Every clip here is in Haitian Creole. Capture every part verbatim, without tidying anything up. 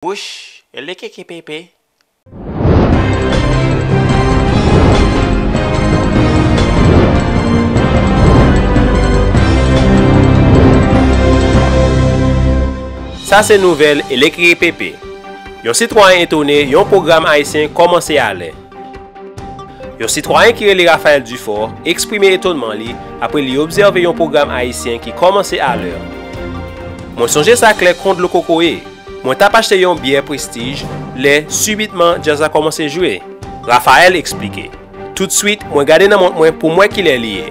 Wouch, elekekepepe. Sa se nouvèl elekekepepe. Yon sitwayen etone yon pwogram ayisyen kòmanse alè. Yon sitwayen ki rele Raphaël Dufort eksprime etònman li apre li obsève yon pwogram ayisyen ki kòmanse alè. Mwen sonje sa klè kon dlo kokoye. Mwen t ap achte yon byè Prestige lè, sibitman, djaz la kòmanse jwe, Raphaël eksplike. Toutswit, mwen gade nan mont mwen pou m wè kilè li ye.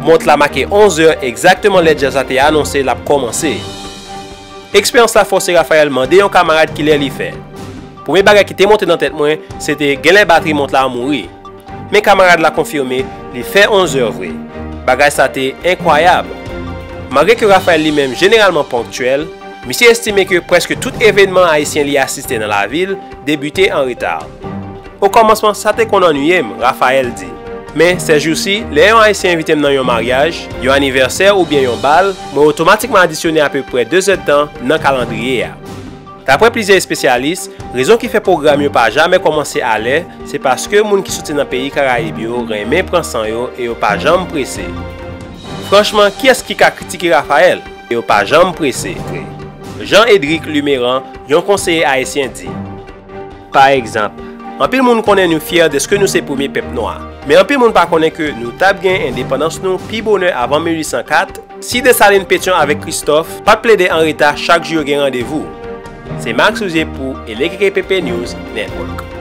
Mont la make onz è egzakteman lè djaz la te anonse l ap kòmanse. Eksperyans la fòse Raphaël mande yon kamarad kilè li fè. Premye bagay ki te monte nan tèt mwen, se te genlè batri mont la mouri. Men kamarad la konfime li fè onz è vre. Bagay sa te enkwayab. Malgre ke Raphaël li menm jeneralman ponktyèl, misye estime ke prèske tout evènman ayisyen li asiste nan lavil debite an reta. O kòmansman, sa te konn annuiye m, Raphaël di. Men, sèjousi, lè yon Ayisyen envite m nan yon maryaj, yon anivèsè oubyen yon bal, mwen otomatikman adisyone apeprè de zèdtan nan kalandriye a. Daprè plizyè espesyalis, rezon ki fè pwogram yo pa jamè kòmanse alè, se paske moun ki soti nan peyi Karayib yo renmen pran san yo e yo pa janm prese. Franchman, kiyès ki ka kritike Raphaël? Yo pa janm prese. Jean Edric Luméran, yon konseye ayisyen, di: Pa egzanp, anpil moun konnen nou fyè dèske nou se premye pèp nwa. Men anpil moun pa konnen ke nou t ap gen endepandans nou pi bonè avan mil uit san kat, si Desalin, Petyon avèk Kristòf pa t plede anreta chak jou yo gen randevou. Se Max Rouzier pou Elekekepepe News Network.